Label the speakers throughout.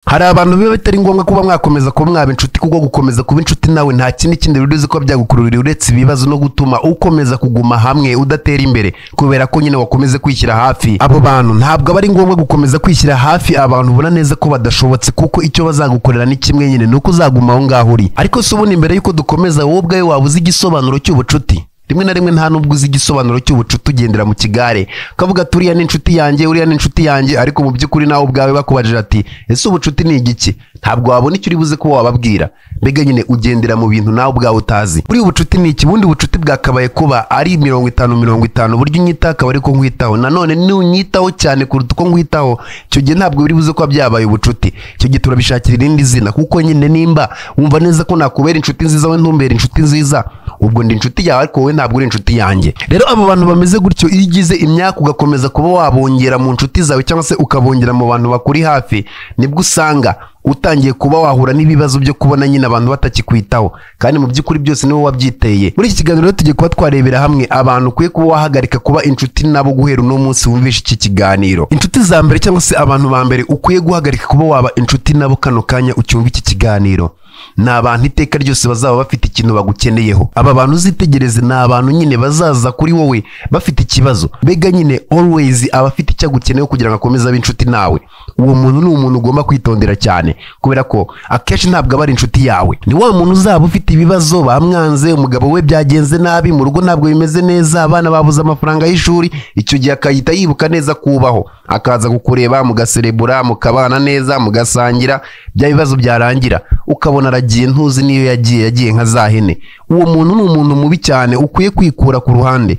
Speaker 1: Hari abantu biba bitari ngombwa kuba mwakomeza kuba mwaba inshuti, kuko gukomeza kuba inshuti nawe nta kindi kindi biruzi ko byagukururira uretse ibibazo no gutuma ukomeza kuguma hamwe udatera imbere, kubera ko nyine wakomeze kwishyira hafi abo bantu. Ntabwo aba ari ngombwa gukomeza kwishyira hafi abantu ubona neza ko badashobotse, kuko icyo bazagukorera ni kimwe nyine, ni uko uzaguma aho ngaho uri. Ariko se ubundi mbere yuko dukomeza, wowe ubwawe waba uzi igisobanuro cy'ubucuti? Rimwe na rimwe nta nubwo uzi igisobanuro cy'ubucuti, ugendera mu kigare ukavuga ati uriya ni inshuti yanjye, uriya ni inshuti yanjye, ariko mu by'ukuri nawe ubwawe bakubajije ati ese ubucuti ni igiki, ntabwo wabona icyo uri buze kuba wababwira. Mbega nyine ugendera mu bintu nawe ubwawe utazi. Buriya ubucuti ni iki? Ubundi ubucuti bwakabaye kuba ari 50-50, uburyo unyitaho akaba ariko nkwitaho. Nanone nunyitaho cyane kuruta uko nkwitaho, icyo gihe ntabwo biri buze kuba byabaye ubucuti, icyo gihe turabishakira irindi zina. Kuko nyine nimba wumva neza ko nakubera inshuti nziza, we ntumbere inshuti nziza, ubwo ndi inshuti yawe ariko wowe ntabwo uri inshuti yanjye. Rero abo bantu bameze gutyo, iyo ugize imyaka ugakomeza kuba wabongera mu nshuti zawe cyangwa se ukabongera mu bantu bakuri hafi, nibwo usanga utangiye kuba wahura n'ibibazo byo kubona nyine abantu batakikwitaho, kandi mu by'ukuri byose niwe wabyiteye. Muri iki kiganiro rero tugiye kuba twarebera hamwe abantu ukwiye kuba wahagarika kuba inshuti nabo guhera uno munsi wumvishe iki kiganiro. Inshuti za mbere cyangwa se abantu ba mbere ukwiye guhagarika kuba waba inshuti nabo kano kanya ucyumva iki kiganiro, ni abantu iteka ryose bazaba bafite ikintu bagukeneyeho. Aba bantu uzitegereze, ni abantu nyine bazaza kuri wowe bafite ikibazo. Mbega nyine always aba afite icyo agukeneyeho kugira ngo akomeze abe inshuti nawe. Uwo muntu ni umuntu ugomba kwitondera cyane, kubera ko akenshi ntabwo aba ari inshuti yawe. Ni wa muntu uzaba ufite ibibazo, bamwanze, umugabo we byagenze nabi, mu rugo ntabwo bimeze neza, abana babuze amafaranga y'ishuri, icyo gihe akahita yibuka neza kubaho, akaza kukureba, mugaserebura, mukabana neza, mugasangira, bya bibazo byarangira ukabona aragiye, ntuzi niyo yagiye, yagiye nka za hene. Uwo muntu ni umuntu mubi cyane ukwiye kwikura ku ruhande.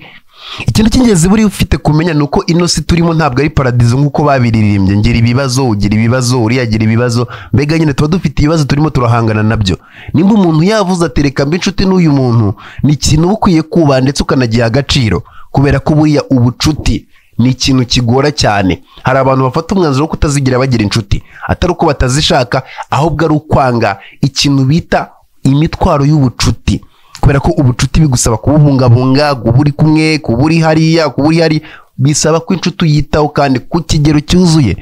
Speaker 1: Ikintu cy'ingenzi buri ufite kumenya ni uko ino si turimo ntabwo ari paradizo nk'uko babiririmbye, ngira ibibazo, ugira ibibazo, uriya agira ibibazo. Mbega nyine tuba dufite ibibazo turimo turahangana nabyo. Nimba umuntu yavuze ati reka mbe inshuti n'uyu muntu, ni ikintu uba ukwiye kubaha ndetse ukanagiha agaciro, kubera ko buriya ubucuti ni ikintu kigora cyane. Hari abantu bafata umwanzuro wo kutazigira bagira inshuti, atari uko batazishaka, ahubwo ari ukwanga ikintu bita imitwaro y'ubucuti, kubera ko ubucuti bigusaba kububungabunga, kuba uri kumwe, kuba uri hariya, kuba uri hari, bisaba ko inshuti uyitaho kandi ku kigero cyuzuye.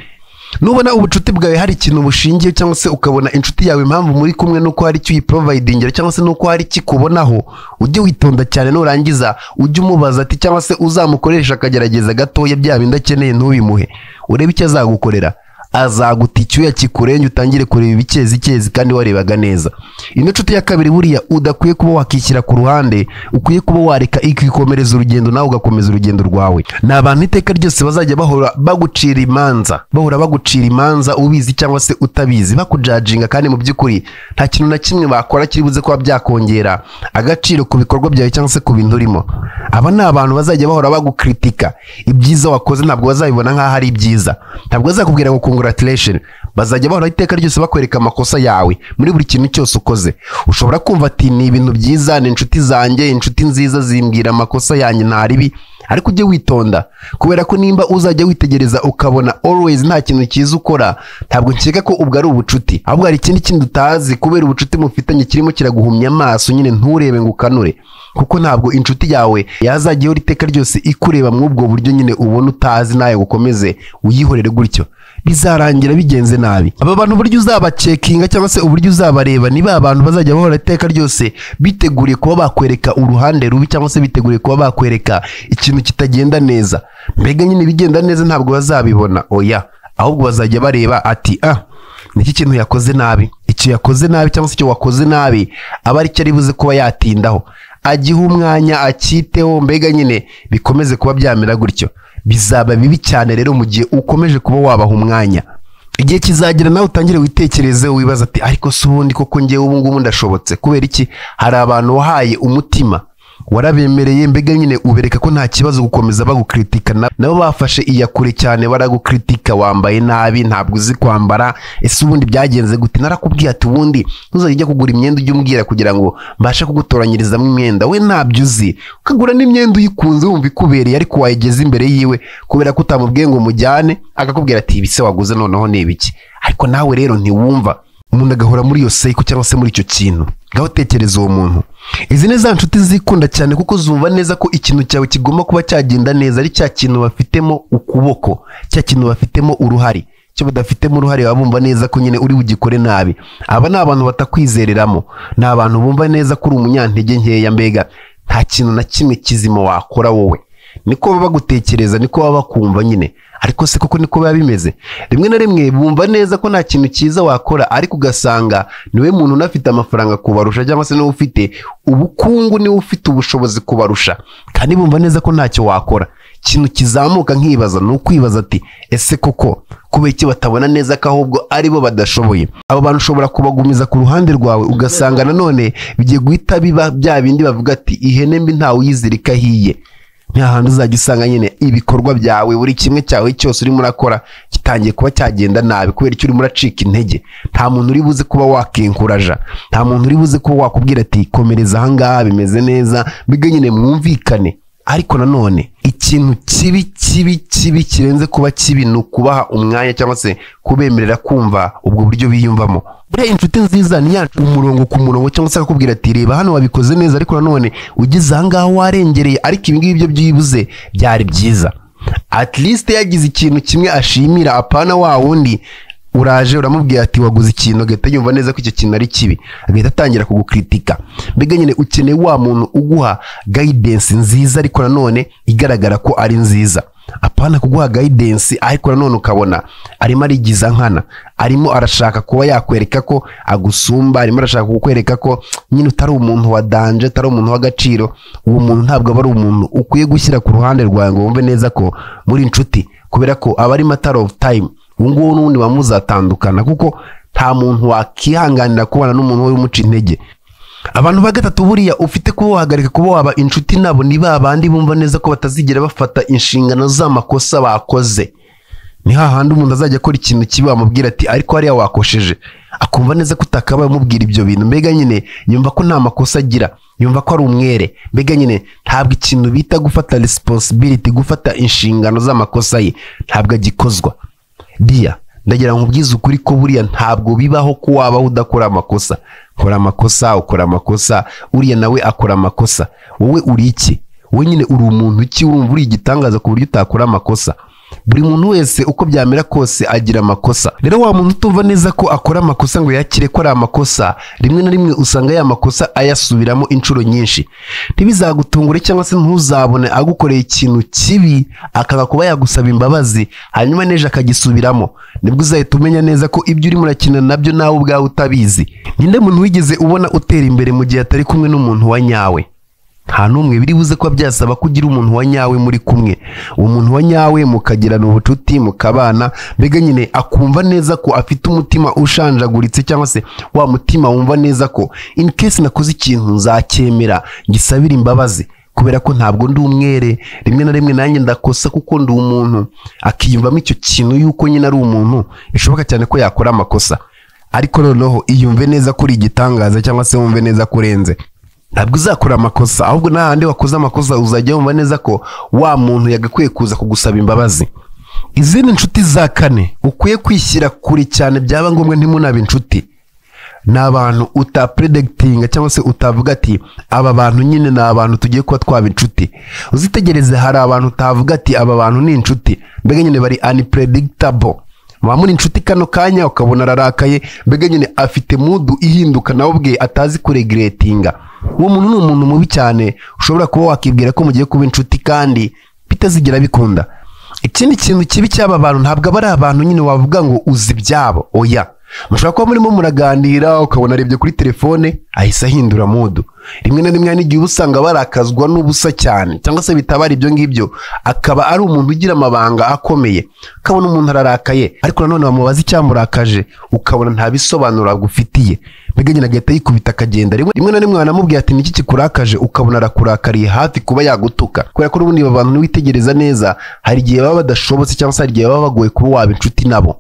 Speaker 1: Nubona ubucuti bwawe hari ikintu bushingiye, cyangwa se ukabona inshuti yawe impamvu muri kumwe nuko hari icyo uyiprovidingira cyangwa se nuko hari ikikubonaho, ujye witonda cyane. Nurangiza ujye umubaza ati, cyangwa se uzamukoresha akagerageza gatoya, bya bindi akeneye ntubimuhe, urebe icyo azagukorera. Azaguta icyuya kikurenge, utangire kureba ibikezi kandi warebaga neza. Ino nshuti ya kabiri buriya udakwiye kuba wakishyira ku ruhande, ukwiye kuba wareka ikikomereza urugendo nawe ugakomeza urugendo rwawe, ni abantu iteka ryose bazajya bahora bagucira imanza, bahora bagucira imanza ubizi cyangwa se utabizi, bakujajinga, kandi mu by'ukuri nta kintu na kimwe bakora kiri buze kuba byakongera agaciro ku bikorwa byawe cyangwa se ku bintu urimo. Aba ni abantu bazajya bahora bagukritika, ibyiza wakoze ntabwo bazabibona nk'aho ari ibyiza, ntabwo bazakubwira ngo congratulation, bazajya bahora iteka ryose bakwereka amakosa yawe muri buri kintu cyose ukoze. Ushobora kumva ati ni ibintu byiza, ni inshuti zanjye, inshuti nziza zimbwira amakosa yanjye nta ribi, ariko ujye witonda, kubera ko nimba uzajya witegereza ukabona always nta kintu cyiza ukora, ntabwo nkeka ko ubwo ari ubucuti, ahubwo hari ikindi kintu utazi kubera ubucuti mufitanye kirimo kiraguhumya amaso nyine, nturebe ngo ukanure, kuko ntabwo inshuti yawe yazajya ihora iteka ryose ikureba muri ubwo buryo nyine ubona utazi, nawe ukomeze uyihorere gutyo, bizarangira bigenze nabi. Aba bantu uburyo uzabacekinga cyangwa se uburyo uzabareba, niba abantu bazajya bahora iteka ryose biteguriye kuba bakwereka uruhande rubi cyangwa se biteguriye kuba bakwereka ikintu kitagenda neza. Mbega nyine ibigenda neza ntabwo bazabibona, oya, ahubwo bazajya bareba ati ah, niki kintu yakoze nabi, icyo yakoze nabi cyangwa se icyo wakoze nabi aba ari cyo ari buze kuba yatindaho, agiha umwanya akiteho, mbega nyine bikomeze kuba byamera gutyo. Bizaba bibi cyane rero mu gihe ukomeje kuba wabaha umwanya. Igihe kizagera nawe utangire witekereze, wibaza ati ariko se ubundi koko ngewe ubu ngubu ndashobotse? Kubera iki? Hari abantu wahaye umutima, warabemereye, mbega nyine ubereka ko nta kibazo gukomeza bagukritika, nabo bafashe iyakure cyane baragukritika, wambaye nabi, ntabwo uzi kwambara, ese ubundi byagenze gute? Narakubwiye ati ubundi ntuzajya ujya kugura imyenda ujye umbwira kugira ngo mbashe kugutoranyirizamo imyenda, we ntabyo uzi, ukagura n'imyenda uyikunze wumva ikubereye, ariko wayigeza imbere yiwe kubera ko utamubwiye ngo mujyane, akakubwira ati ibi se waguze noneho ni ibiki? Ariko nawe rero ntiwumva, umuntu agahora muri iyo seko cyangwa se muri icyo kintu. Ngaho tekereza uwo muntu. Izi ni za nshuti zikunda cyane, kuko zumva neza ko ikintu cyawe kigomba kuba cyagenda neza, ari cya kintu bafitemo ukuboko, cya kintu bafitemo uruhare. Icyo badafitemo uruhare baba bumva neza ko nyine uri bugikore nabi. Aba ni abantu batakwizereramo, ni abantu bumva neza ko uri umunyantege nkeya, mbega nta kintu na kimwe kizima wakora wowe. Niko baba bagutekereza, niko baba bakumva nyine. Ariko se koko niko biba bimeze? Rimwe na rimwe bumva neza ko nta kintu cyiza wakora, ariko ugasanga niwe muntu unafite amafaranga kubarusha, cyangwa se niwe ufite ubukungu, niwe ufite ubushobozi kubarusha, kandi bumva neza ko ntacyo wakora. Ikintu kizamuka nkibaza ni ukwibaza ati: ese koko kubera iki batabona neza ko ahubwo aribo badashoboye? Abo bantu ushobora kubagumiza ku ruhande rwawe, ugasanga nanone bigiye guhita biba bya bindi bavuga ati: ihene mbi ntawe uyizirika ahiye. Ni hahandi uzajya usanga nyine ibikorwa byawe, buri kimwe cyawe cyose urimo urakora gitangiye kuba cyagenda nabi kubera icyo urimo uracika intege. Nta muntu uri buze kuba wakenkuraja, nta muntu uri buze kuba wakubwira ati: komereza ahangaha, bimeze neza, mbega nyine mwumvikane. Ariko nanone ikintu kibi kibi kibi kirenze kuba kibi ni ukubaha umwanya cyangwa se kubemerera kumva ubwo buryo biyumvamo. Buriya inshuti nziza ni yacu umurongo ku murongo, cyangwa se akakubwira ati: reba hano wabikoze neza, ariko nanone ugeze ahangaha warengereye, ariko ibi ngibi byo byibuze byari byiza. At least yagize ikintu kimwe ashimira, apana wa wundi uraje uramubwira ati waguze ikintu, agahita yumva neza ko icyo kintu ari kibi, agahita atangira kugukritika. Mbega nyine ukeneye wa muntu uguha guidance nziza, ariko nanone igaragara ko ari nziza, apana kuguha guidance ariko nanone ukabona arimo arigiza nkana, arimo arashaka kuba yakwereka ko agusumba, arimo arashaka kukwereka ko nyine utari umuntu wa danger, utari umuntu w'agaciro. Uwo muntu ntabwo aba ari umuntu ukwiye gushyira ku ruhande rwawe ngo wumve neza ko muri inshuti, kubera ko aba ari matter of time. Ubu ngubu n'ubundi muba muzatandukana, kuko nta muntu wakihanganira kubana n'umuntu we umuca intege. Abantu ba gatatu buriya ufite kuba wahagarika kuba waba inshuti nabo ni ba bandi bumva neza ko batazigera bafata inshingano z'amakosa bakoze. Ni hahandi umuntu azajya akora ikintu kibi, wamubwira ati: ariko hariya wakosheje, akumva neza ko utakabaye umubwira ibyo bintu. Mbega nyine yumva ko nta makosa agira, yumva ko ari umwere. Mbega nyine ntabwo ikintu bita gufata responsibility, gufata inshingano z'amakosa ye, ntabwo agikozwa. Dear, ndagira ngo nkubwize ukuri ko buriya ntabwo bibaho ko wabaho udakora amakosa. Kora amakosa, ukora amakosa, uriya nawe akora amakosa. Wowe uri iki? Wowe nyine uri umuntu ki? Urumva uri igitangaza ku buryo utakora amakosa? Buri muntu wese uko byamera kose agira amakosa. Rero wa muntu utumva neza ko akora amakosa ngo yakire ko ari amakosa, rimwe na rimwe usanga ya makosa ayasubiramo inshuro nyinshi. Ntibizagutungure cyangwa se ntuzabone agukoreye ikintu kibi akaba kuba yagusaba imbabazi, hanyuma n'ejo akagisubiramo. Nibwo uzahita umenya neza ko ibyo urimo urakina nabyo nawe ubwawe utabizi. Ninde muntu wigeze ubona utera imbere mu gihe atari kumwe n'umuntu wa nyawe? Nta n'umwe. Biri buze kuba byasaba ko ugira umuntu wa nyawe muri kumwe, uwo muntu wa nyawe mukagirana ubucuti, mukabana, mbega nyine akumva neza ko afite umutima ushanjaguritse, cyangwa se wa mutima wumva neza ko in case nakoze ikintu nzacyemera ngisabire imbabazi, kubera ko ntabwo ndi umwere, rimwe na rimwe nanjye ndakosa kuko ndi umuntu. Akiyumvamo icyo kintu yuko nyine ari umuntu, bishoboka cyane ko yakora amakosa. Ariko noneho iyumve neza ko uri igitangaza, cyangwa se wumve neza ko urenze, ntabwo uzakora amakosa. Ahubwo n'ahandi wakoze amakosa uzajya wumva neza ko wa muntu yagakwiye kuza kugusaba imbabazi. Izindi nshuti za kane ukwiye kwishyira kure cyane, byaba ngombwa ntimunabe inshuti, ni abantu utapredictinga cyangwa se utavuga ati: aba bantu nyine ni abantu tugiye kuba twaba inshuti. Uzitegereze, hari abantu utavuga ati: aba bantu ni inshuti. Mbega nyine bari unpredictable. Muba muri inshuti kano kanya ukabona ararakaye, mbega nyine afite mood ihinduka, nawe ubwe atazi kuregulatinga. Uwo muntu ni umuntu mubi cyane, ushobora kuba wakibwira ko mugiye kuba inshuti kandi bitazigera bikunda. Ikindi kintu kibi cy'aba bantu, ntabwo aba ari abantu nyine wavuga ngo uzi ibyabo, oya. Mushobora kuba murimo muraganira ukabona arebye kuri telefone, ahise ahindura mood. Rimwe na rimwe hari n'igihe uba usanga barakazwa n'ubusa cyane, cyangwa se bitaba ari ibyo ngibyo akaba ari umuntu ugira amabanga akomeye. Ukabona umuntu ararakaye, ariko nanone wamubaza icyamurakaje ukabona nta bisobanuro agufitiye. Mbega nyine agahita yikubita akagenda. Rimwe na rimwe wanamubwira ati: niki kikurakaje, ukabona arakurakariye hafi kuba yagutuka, kubera ko n'ubundi aba bantu niwitegereza neza hari igihe baba badashobotse, cyangwa se hari igihe baba bagoye kuba waba inshuti nabo.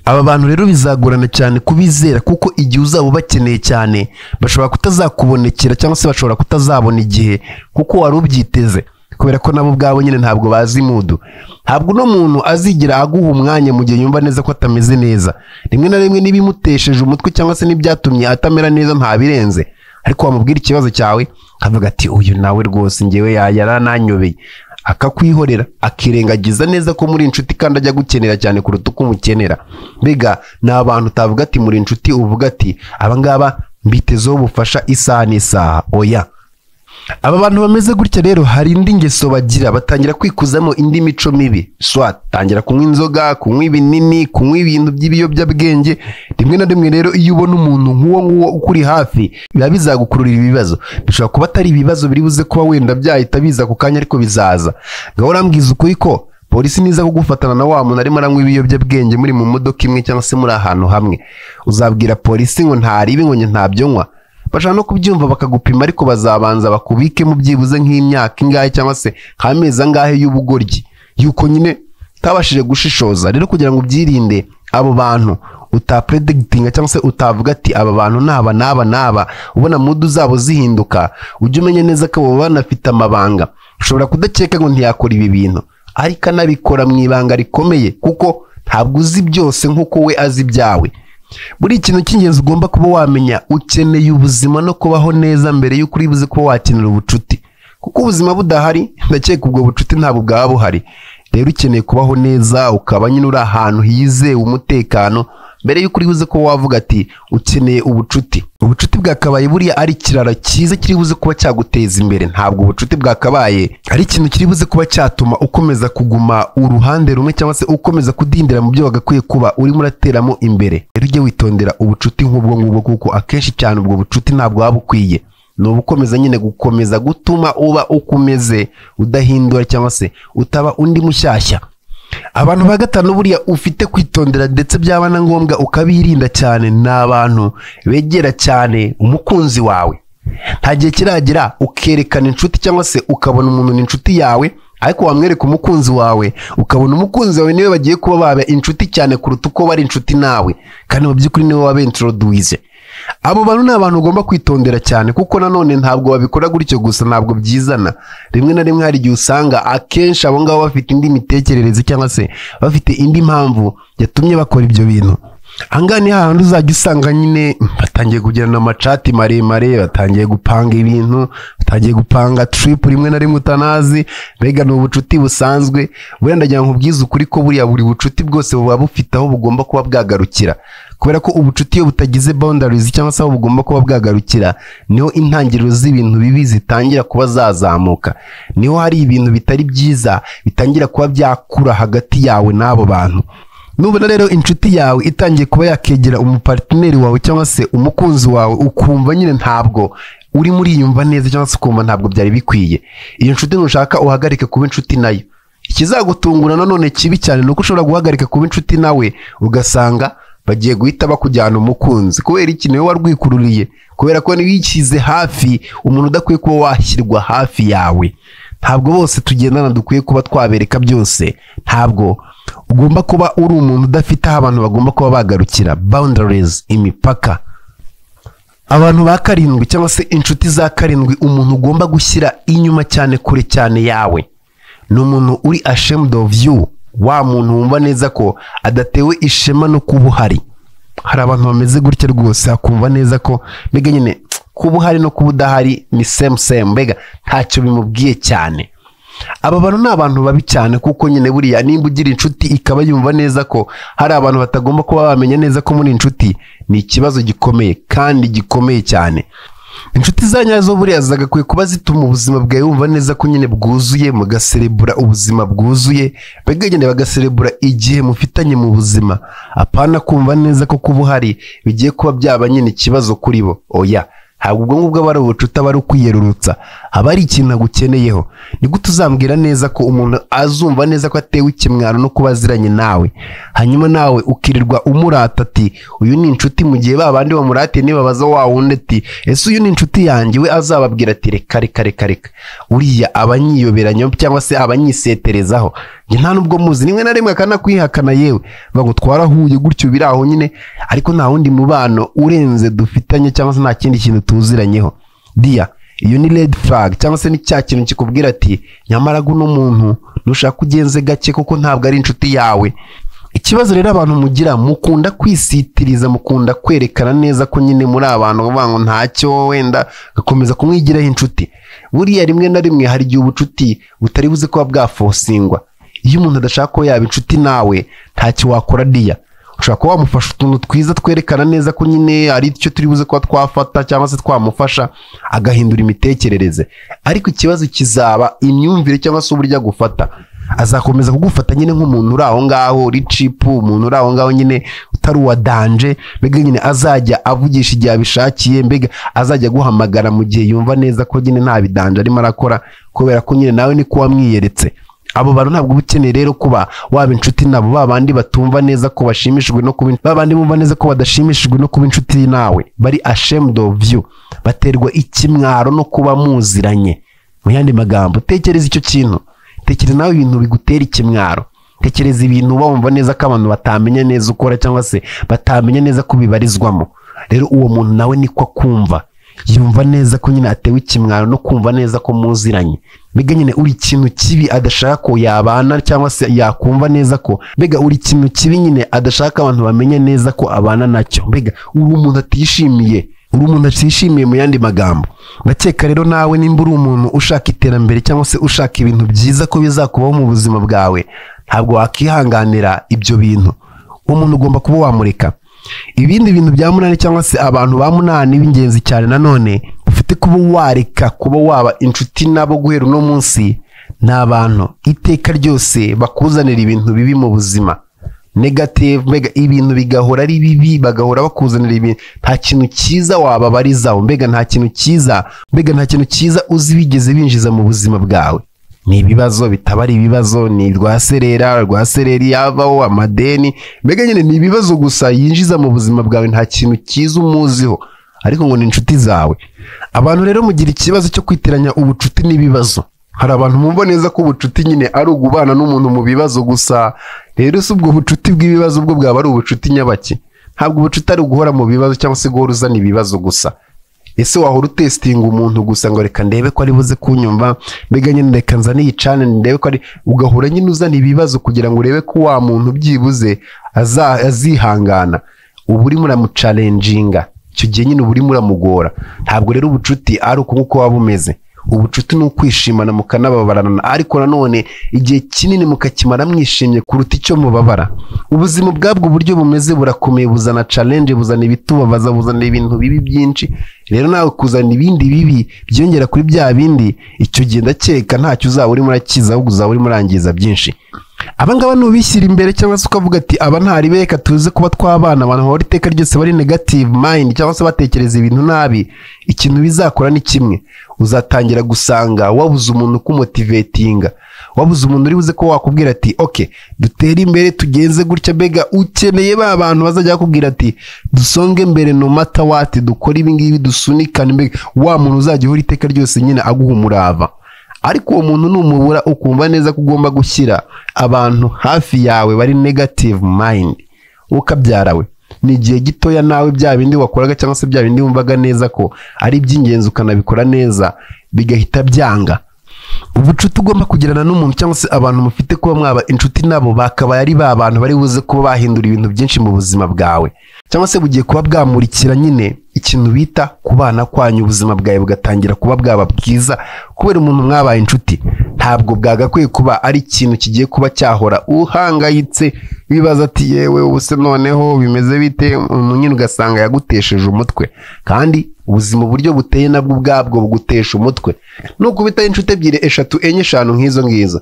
Speaker 1: Aba bantu rero bizagorana cyane kubizera, kuko igihe uzaba ubakeneye cyane bashobora kutazakubonekera, cyangwa se bashobora kutazabona igihe kuko wari ubyiteze, kubera ko nabo ubwabo nyine ntabwo bazi mood. Ntabwo uno muntu azigera aguha umwanya mu gihe yumva neza ko atameze neza. Rimwe na rimwe n'ibimutesheje umutwe cyangwa se n'ibyatumye atamera neza ntabirenze, ariko wamubwira ikibazo cyawe akavuga ati: uyu nawe rwose ngewe yarananyobeye. Akakwihorera, akirengagiza neza ko muri inshuti kandi ajya gukenera cyane kuruta uko umukenera. Mbega ni abantu utavuga ati muri inshuti, uvuga ati abangaba mbitezeho ubufasha isaha n'isaha. Oya. Aba bantu bameze gutya rero hari indi ngeso bagira, batangira kwikuzamo indi mico mibi. Soit tangira kunywa inzoga, kunywa ibinini, kunywa ibintu by'ibiyobyabwenge. Rimwe na rimwe rero iyo ubona umuntu nk'uwo nguwo ukuri hafi, biba bizagukururira ibibazo. Bishobora kuba atari ibibazo biri buze kuba wenda byahita biza ku kanya, ariko bizaza. Ngaho urambwiza ukuri ko polisi niza kugufatana na wa muntu arimo aranywa ibiyobyabwenge muri mu modoka imwe cyangwa se muri ahantu hamwe, uzabwira polisi ngo ntaribi, ngo ntabyo nywa? Bashobora no kubyumva bakagupima, ariko bazabanza bakubikemo byibuze nk'imyaka ingahe cyangwa se nk'amezi angahe y'ubugoryi, yuko nyine utabashije gushishoza. Rero kugira ngo ubyirinde, abo bantu utapredictinga cyangwa se utavuga ati aba bantu naba naba naba, ubona mood zabo zihinduka, ujye umenya neza ko abo banafite amabanga. Ushobora kudakeka ngo ntiyakora ibi bintu, ariko anabikora mu ibanga rikomeye, kuko ntabwo uzi byose nk'uko we azi ibyawe. Buri ikintu cy'ingenzi ugomba kuba wamenya, ukeneye ubuzima no kubaho neza mbere y'uko uri buze kuba wakenera ubucuti, kuko ubuzima budahari ndakeka ubwo bucuti ntabwo bwaba buhari. Rero ukeneye kubaho neza, ukaba nyine uri ahantu hizewe umutekano mbere y'uko uri buze kuba wavuga ati ukeneye ubucuti. Ubucuti bwakabaye buriya ari ikiraro cyiza kiri buze kuba cyaguteza imbere. Ntabwo ubucuti bwakabaye ari ikintu kiri buze kuba cyatuma ukomeza kuguma uruhande rumwe cyangwa se ukomeza kudindira mu byo wagakwiye kuba urimo urateramo imbere. Rero ujye witondera ubucuti nk'ubwo ngubwo, kuko akenshi cyane ubwo bucuti ntabwo waba ukwiye. Ni ubukomeza nyine gukomeza gutuma uba uko umeze, udahindura cyangwa se utaba undi mushyashya. Abantu ba gatanu buriya ufite kwitondera, ndetse byaba na ngombwa ukabirinda cyane, ni abantu begera cyane umukunzi wawe. Nta gihe kiragera ukerekana inshuti cyangwa se ukabona umuntu ni inshuti yawe, ariko wamwereka umukunzi wawe ukabona umukunzi wawe niwe bagiye kuba baba inshuti cyane kuruta uko bari inshuti nawe, kandi mu by'ukuri niwe wabintroduwize. Abo bantu ni abantu ugomba kwitondera cyane, kuko nanone ntabwo babikora gutyo gusa, ntabwo byizana. Rimwe na rimwe hari igihe usanga akenshi abo ngabo bafite indi mitekerereze cyangwa se bafite indi mpamvu yatumye bakora ibyo bintu. Ahangaha ni hahandi uzajya usanga nyine batangiye kugirana amachat maremare, batangiye gupanga ibintu, batangiye gupanga trip rimwe na rimwe utanazi. Mbega ni ubucuti busanzwe. Buriya ndagira ngo nkubwize ukuri ko buriya buri bucuti bwose buba bufite aho bugomba kuba bwagarukira, kubera ko ubucuti iyo butagize boundaries cyangwa se aho bugomba kuba bwagarukira, niho intangiriro z'ibintu bibi zitangira kuba zazamuka, niho hari ibintu bitari byiza bitangira kuba byakura hagati yawe n'abo bantu. Nubona rero inshuti yawe itangiye kuba yakegera umupartner wawe cyangwa se umukunzi wawe, ukumva nyine ntabwo uri muriyumva neza cyangwa se ukumva ntabwo byari bikwiye, iyo nshuti nushaka uhagarike kuba inshuti nayo. Ikizagutungura nanone kibi cyane ni uko ushobora guhagarika kuba inshuti nawe, ugasanga bagiye guhita bakujyana umukunzi. Kubera iki? Niwe warwikururiye, kubera ko wishyize hafi umuntu udakwiye kuba washyirwa hafi yawe. Ntabwo bose tugendana dukwiye kuba twabereka byose. Ntabwo ugomba kuba uri umuntu udafite aho abantu bagomba kuba bagarukira, boundaries, imipaka. Abantu ba karindwi cyangwa se inshuti za karindwi umuntu ugomba gushyira inyuma cyane, kure cyane yawe, ni umuntu uri ashamed of you. Wa muntu wumva neza ko adatewe ishema no kuba uhari. Hari abantu bameze gutya rwose, akumva neza ko mbega nyine kuba uhari no kuba udahari ni same same, mbega ntacyo bimubwiye cyane. Aba bantu ni abantu babi cyane, kuko nyine buriya nimba ugira inshuti ikaba yumva neza ko hari abantu batagomba kuba bamenya neza ko muri inshuti, ni ikibazo gikomeye kandi gikomeye cyane. Inshuti za nyazo buriya zagakwiye kuba zituma ubuzima bwawe wumva neza ko nyine bwuzuye, mugaserebura ubuzima bwuzuye, mbega nyine bagaserebura igihe mufitanye mu buzima, apana kumva neza ko kuba uhari bigiye kuba byaba nyine ikibazo kuri bo. Oya, ntabwo ubwo ngubwo aba ari ubucuti, aba ari ukwiyerurutsa, aba ari ikintu agukeneyeho. Ni gute uzambwira neza ko umuntu azumva neza ko atewe ikimwaro no kuba aziranye nawe, hanyuma nawe ukirirwa umurata ati uyu ni inshuti, mu gihe ba bandi bamuratiye nibabaza wa wundi ati ese uyu ni inshuti yanjye, we azababwira ati reka reka reka reka, uriya abanyiyoberanya cyangwa se abanyiseterezaho, njye nta nubwo muzi. Rimwe na rimwe akanakwihakana, yewe bago twarahuye gutyo biri aho nyine, ariko nta wundi mubano urenze dufitanye cyangwa se nta kindi kintu tuziranyeho. Dia iyo ni red flag, cyangwa se ni cya kintu kikubwira ati nyamara guno muntu nushaka ugenze gake, kuko ntabwo ari inshuti yawe. Ikibazo rero abantu mugira, mukunda kwisitiriza, mukunda kwerekana neza ko nyine muri abantu bavuga ngo ntacyo, wenda gakomeza kumwigiraho inshuti. Buriya rimwe na rimwe hari igihe ubucuti butari buze kuba bwafosingwa. Iyo umuntu adashaka ko yaba inshuti nawe, ntacyo wakora diya. Ushobora kuba wamufasha utuntu twiza twerekana neza ko nyine ari icyo turi buze kuba twafata cyangwa se twamufasha agahindura imitekerereze, ariko ikibazo kizaba imyumvire cyangwa se uburyo agufata. Azakomeza kugufata nyine nk'umuntu uri aho ngaho uri cheap, umuntu uri aho ngaho nyine utari uwa danger. Mbega nyine azajya avugisha igihe abishakiye, mbega azajya aguhamagara mu gihe yumva neza ko nyine nta bidanger arimo arakora, kubera ko nyine nawe niko wamwiyeretse. Abo bantu ntabwo uba ukeneye rero kuba waba inshuti nabo, ba bandi batumva neza ko bashimishijwe no kuba, ba bandi bumva neza ko badashimishijwe no kuba inshuti nawe, bari ashamed of you, baterwa ikimwaro no kuba muziranye. Mu yandi magambo, tekereza icyo kintu, tekereza nawe ibintu bigutera ikimwaro, tekereza ibintu uba wumva neza ko abantu batamenya neza ukora cyangwa se batamenya neza ko bibarizwamo. Rero uwo muntu nawe niko akumva, yumva neza ko nyine atewe ikimwaro no kumva neza ko muziranye. Mbega nyine uri ikintu kibi adashaka ko yabana cyangwa se yakumva neza ko, mbega uri ikintu kibi nyine adashaka abantu bamenya neza ko abana nacyo. Mbega uri umuntu atishimiye, uri umuntu atishimiye mu yandi magambo. Ndakeka rero nawe nimba uri umuntu ushaka iterambere cyangwa se ushaka ibintu byiza ko bizakubaho mu buzima bwawe, ntabwo wakihanganira ibyo bintu. Uwo muntu ugomba kuba wamureka. Ibindi bintu bya munani cyangwa se abantu ba munani b'ingenzi cyane nanone ufite kuba wareka kuba waba inshuti nabo guhera uno munsi, ni abantu iteka ryose bakuzanira ibintu bibi mu buzima, negative. Mbega ibintu bigahora ari bibi, bagahora bakuzanira ibintu, nta kintu cyiza wababarizaho, mbega nta kintu cyiza, mbega nta kintu cyiza uzi bigeze binjiza mu buzima bwawe. Ni ibibazo bitaba ari ibibazo, ni rwaserera rwasereri yavaho amadeni, mbega nyine ni ibibazo gusa yinjiza mu buzima bwawe, nta kintu cyiza umuziho, ariko ngo ni inshuti zawe. Abantu rero mugira ikibazo cyo kwitiranya ubucuti n'ibibazo. Hari abantu mumva neza ko ubucuti nyine ari ugubana n'umuntu mu bibazo gusa. Rero si ubwo bucuti bw'ibibazo bwo bwaba ari ubucuti nyabaki? Ntabwo ubucuti ari uguhora mu bibazo cyangwa se guhora uzana ibibazo gusa. Ese wahora utestinga umuntu gusa ngo reka ndebe ko ari buze kunyumva, mbega nyine reka nzane iyi channel ndebe ko ari, ugahora nyine uzana ibibazo kugira ngo urebe ko wa muntu byibuze azihangana. Uba urimo uramuchallenginga, icyo gihe nyine uba urimo uramugora. Ntabwo rero ubucuti ari uko nguko waba umeze. Ubucuti ni ukwishimana mukanababarana, ariko nanone igihe kinini mukakimara mwishimye kuruta icyo mubabara. Ubuzima ubwabwo uburyo bumeze burakomeye, buzana challenge, buzana ibitubabaza, buzana ibintu bibi byinshi. Rero nawe kuzana ibindi bibi byiyongera kuri bya bindi, icyo gihe ndakeka ntacyo uzaba urimo urakiza, ahubwo uzaba urimo urangiza byinshi. Aba ngaba nubishyira imbere cyangwa se ukavuga ati aba ntari reka tuze kuba twabana, abantu bahora iteka ryose bari negative mind cyangwa se batekereza ibintu nabi, ikintu bizakora ni kimwe: uzatangira gusanga wabuze umuntu ukumotivatinga, wabuze umuntu uri buze ko wakubwira ati ok, dutere imbere, tugenze gutya. Mbega ukeneye ba bantu bazajya bakubwira ati dusonge mbere no matter what, dukore ibi ngibi, dusunikane. Mbega wa muntu uzajya uhora iteka ryose nyine aguha umurava. Ariko uwo muntu numubura, ukumva neza ko ugomba gushyira abantu hafi yawe bari negative mind, ukabyara we ni igihe gitoya nawe bya bindi wakoraga cyangwa se bya bindi wumvaga neza ko ari iby'ingenzi ukanabikora neza bigahita byanga. Ubucuti ugomba kugirana n'umuntu cyangwa se abantu mufite kuba mwaba inshuti nabo bakabaye ari ba bantu bari buze kuba bahindura ibintu byinshi mu buzima bwawe, cyangwa se bugiye kuba bwamurikira nyine ikintu bita kubana kwanyu, ubuzima bwawe bugatangira kuba bwaba bwiza kubera umuntu mwabaye inshuti. Ntabwo bwagakwiye kuba ari ikintu kigiye kuba cyahora uhangayitse, wibaza ati yewe, ubu se noneho bimeze bite? Umuntu nyine ugasanga yagutesheje umutwe, kandi ubuzima uburyo buteye nabwo ubwabwo bugutesha umutwe. Nukubita inshuti ebyiri, eshatu, enye, eshanu nk'izo ngizo,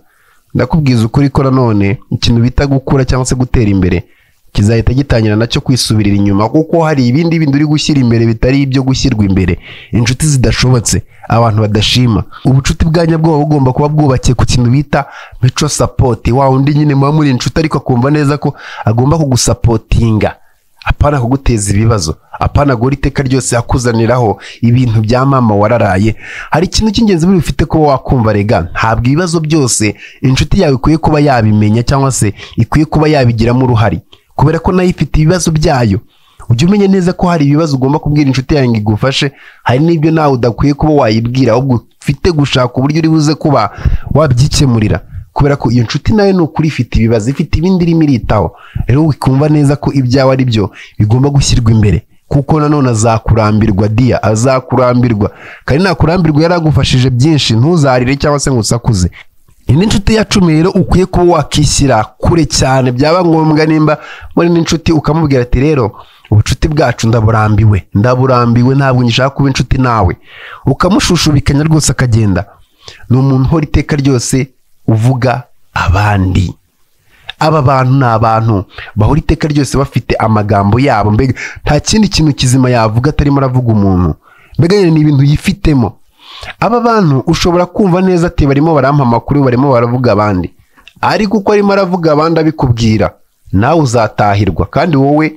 Speaker 1: ndakubwiza ukuri ko nanone ikintu bita gukura cyangwa se gutera imbere kizahita gitangira nacyo kwisubirira inyuma, kuko hari ibindi bindi uri gushyira imbere bitari ibyo gushyirwa imbere, inshuti zidashobotse, abantu badashima. Ubucuti bwa nyabwo buba bugomba kuba bwubakiye ku kintu bita mutual support. Wa wundi nyine muba muri inshuti ariko akumva neza ko agomba kugusupportinga, apana kuguteza ibibazo, apana guhora iteka ryose akuzaniraho ibintu bya mama wararaye. Hari ikintu cy'ingenzi buri ufite kuba wakumva rega: ntabwo ibibazo byose inshuti yawe ikwiye kuba yabimenya cyangwa se ikwiye kuba yabigiramo uruhare, kubera ko nayo ifite ibibazo byayo. Ujye umenya neza ko hari ibibazo ugomba kubwira inshuti yawe ngo igufashe, hari n'ibyo nawe udakwiye kuba wayibwira, ahubwo ufite gushaka uburyo uri buze kuba wabyikemurira. Kubera ko iyo nshuti nayo ni ukuri ifite ibibazo, ifite ibindi irimo iritaho. Rero wikumva neza ko ibyawe ari byo bigomba gushyirwa imbere, kuko nanone azakurambirwa dia, azakurambirwa. Kandi nakurambirwa yaragufashije byinshi, ntuzarire cyangwa se ngo usakuze. Indi nshuti ya 10 rero ukwiye kuba wakishyira kure cyane, byaba ngombwa nimba muri n'inshuti ukamubwira ati rero ubucuti bwacu ndaburambiwe, ndaburambiwe, ntabwo ngishaka kuba inshuti nawe, ukamushushubikanya rwose akagenda. Ni umuntu uhora iteka ryose uvuga abandi. Aba bantu ni abantu bahora iteka ryose bafite amagambo yabo, mbega nta kindi kintu kizima yavuga atarimo aravuga umuntu, mbega ni ibintu yifitemo. Aba bantu ushobora kumva neza ati barimo barampa amakuru, barimo baravuga abandi, ariko uko arimo aravuga abandi abikubwira nawe uzatahirwa, kandi wowe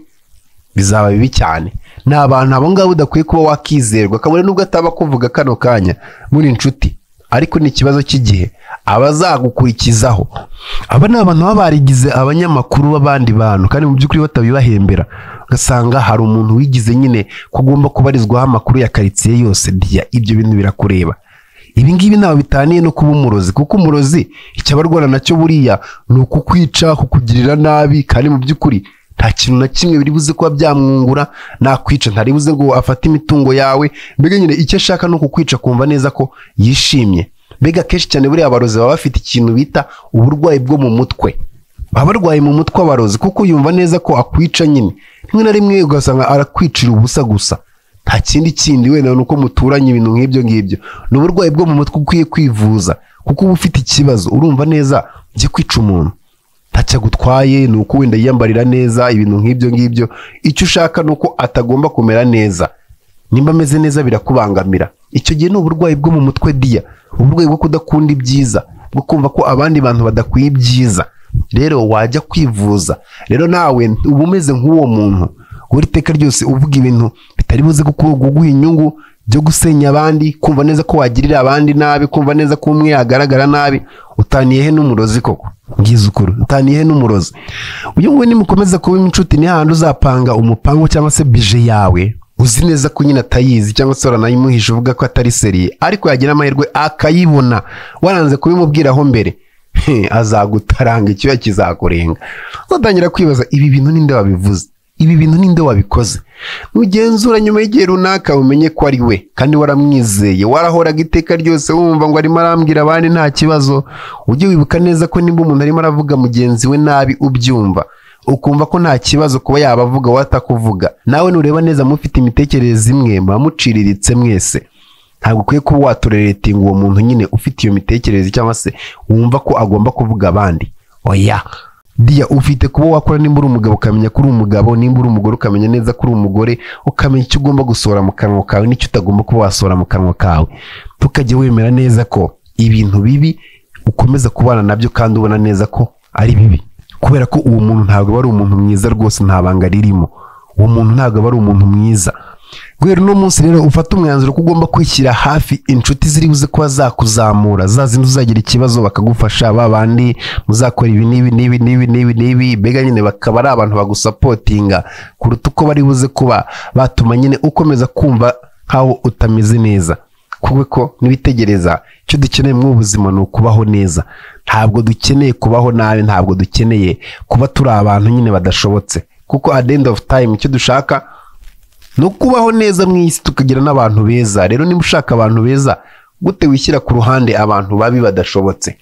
Speaker 1: bizaba bibi cyane. Ni abantu abo ngabo udakwiye kuba wakizerwa, kabone nubwo ataba kuvuga kano kanya muri inshuti, ariko ni ikibazo cy'igihe abazagukurikizaho. Aba ni abantu baba barigize abanyamakuru b'abandi bantu, kandi mu by'ukuri batabibahembera. Ugasanga hari umuntu wigize nyine ko agomba kubarizwaho amakuru ya karitsiye yose. Dia, ibyo bintu birakureba. Ibi ngibi ntawe bitaniye no kuba umurozi, kuko umurozi icyo abarwana nacyo buriya ni ukukwica, kukugirira nabi, kandi mu by'ukuri nta kintu na kimwe biri buze kuba byamwungura. Nakwica ntari buze ngo afate imitungo yawe, mbega nyine icyo ashaka ni ukukwica, kumva neza ko yishimye. Mbega kenshi cyane buriya abarozi baba bafite ikintu bita uburwayi bwo mu mutwe, baba barwaye mu mutwe abarozi, kuko yumva neza ko akwica nyine. Rimwe na rimwe ugasanga arakwicira ubusa gusa, nta kindi kindi wenda nuko muturanye, ibintu nk'ibyo ngibyo. Ni uburwayi bwo mu mutwe ukwiye kwivuza, kuko uba ufite ikibazo, urumva neza ujye kwica umuntu ntacyo agutwaye, ni uko wenda yiyambarira neza, ibintu nk'ibyo ngibyo. Icyo ushaka ni uko atagomba kumera neza, nimba ameze neza birakubangamira. Icyo gihe ni uburwayi bwo mu mutwe dia, uburwayi bwo kudakunda ibyiza, bwo kumva ko abandi bantu badakwiye ibyiza. Rero wajya kwivuza. Rero nawe uba umeze nk'uwo muntu uri iteka ryose uvuga ibintu bitari buze kuguha inyungu, byo gusenya abandi, kumva neza ko wagirira abandi nabi, kumva neza ko umwe yagaragara nabi. Utaniye he n'umurozi koko? Ngize ukuri, utaniye he n'umurozi? Uyu nguyu nimukomeza kuba inshuti, ni hahandi uzapanga umupango cyangwa se bije yawe uzi neza ko nyine atayizi, cyangwa se waranayimuhisha uvuga ko atari seriye, ariko yagira amahirwe akayibona waranze kubimubwiraho mbere, azagutaranga icyuya kizakurenga. Uzatangira kwibaza ibi bintu ninde wabivuze, ibi bintu ninde wabikoze. Nugenzura nyuma y'igihe runaka umenye ko ari we, kandi waramwizeye, warahoraga iteka ryose wumva ngo arimo arambwira abandi nta kibazo. Ujye wibuka neza ko nimba umuntu arimo aravuga mugenzi we nabi ubyumva, ukumva ko nta kibazo kuba yabavuga watakuvuga, nawe nureba neza mufite imitekerereze imwe, muciriritse mwese. Ntabwo ukwiye kuba watoreretinga uwo muntu nyine ufite iyo mitekerereze, cyangwa se wumva ko agomba kuvuga abandi. Oya dia, ufite kuba wakora nimba uri umugabo ukamenya ko uri umugabo, nimba uri umugore ukamenya neza ko uri umugore, ukamenya icyo ugomba gusohora mu kanwa kawe n'icyo utagomba kuba wasohora mu kanwa kawe. Tukajya wemera neza ko ibintu bibi ukomeza kubana nabyo kandi ubona neza ko ari bibi, kubera ko uwo muntu ntabwo ari umuntu mwiza rwose, nta banga ririmo. Uwo muntu ntabwo ari umuntu mwiza. Guhera uno munsi rero ufate umwanzuro ko ugomba kwishyira hafi inshuti ziri buze kuba zakuzamura, za zindi uzagira ikibazo bakagufasha, ba bandi muzakora ibi n'ibi n'ibi n'ibi n'ibi n'ibi, mbega nyine bakaba ari abantu bagusapotinga kuruta uko bari buze kuba batuma nyine ukomeza kumva nkaho utameze neza. Kuko nibitegereza icyo dukeneye mu buzima ni ukubaho neza, ntabwo dukeneye kubaho nabi, ntabwo dukeneye kuba turi abantu nyine badashobotse, kuko at the end of time icyo dushaka no kubaho neza mu isi, tukagira n'abantu beza. Rero niba ushaka abantu beza, gute wishyira ku ruhande abantu babi badashobotse?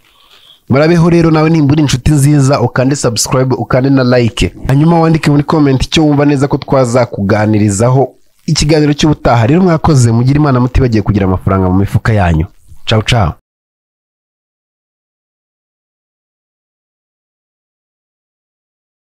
Speaker 1: Murabeho rero, nawe nimba uri inshuti nziza ukande subscribe, ukande na like, hanyuma wandike muri comment icyo wumva neza ko twazakuganirizaho ikiganiro cy'ubutaha. Rero mwakoze, mugire Imana mutibagiye kugira amafaranga mu mifuka yanyu. Ciao ciao.